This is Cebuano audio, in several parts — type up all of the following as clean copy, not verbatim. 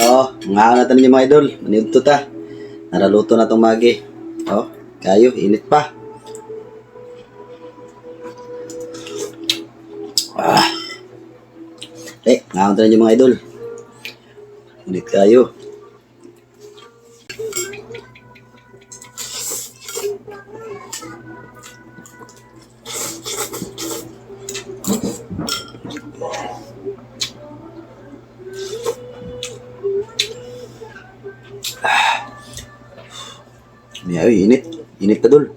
Oh, mga na tanin mga idol. Manidto ta. Naraluto na tong magi. Oh, kayo, init pa. Ah. Eh, nga tanin mga idol. Init kayo. Niya, ay, init. Init ka dul.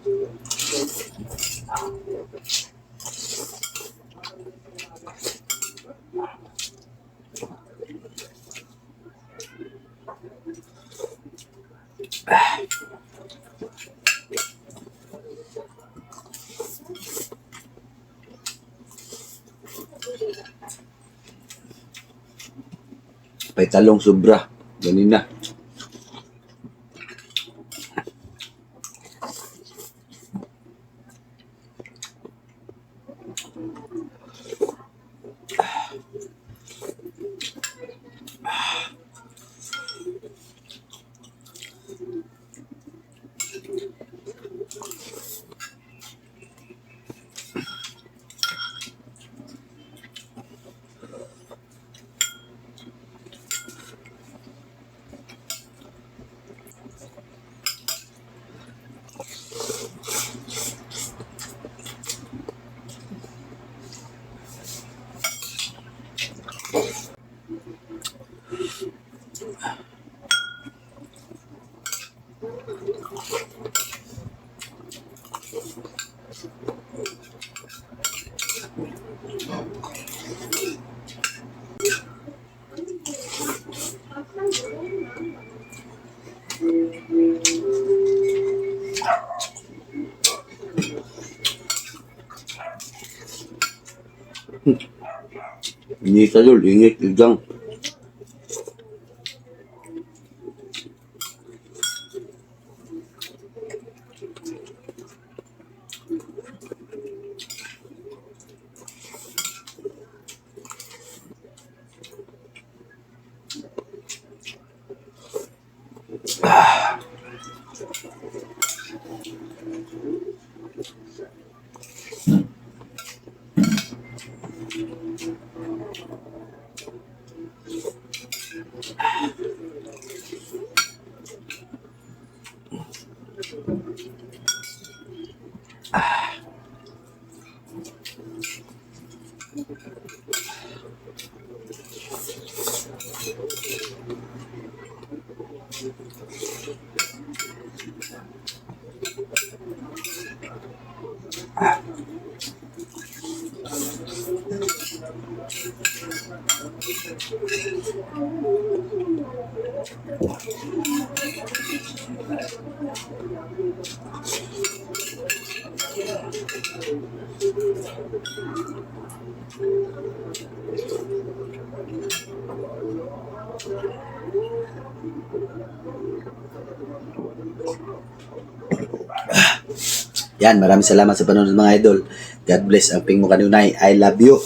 Pay talong sobra. Ganin na. Init ka dul. Init. Igang. Yan, maraming salamat sa panonood mga idol. God bless ang ping mo kanunay. I love you.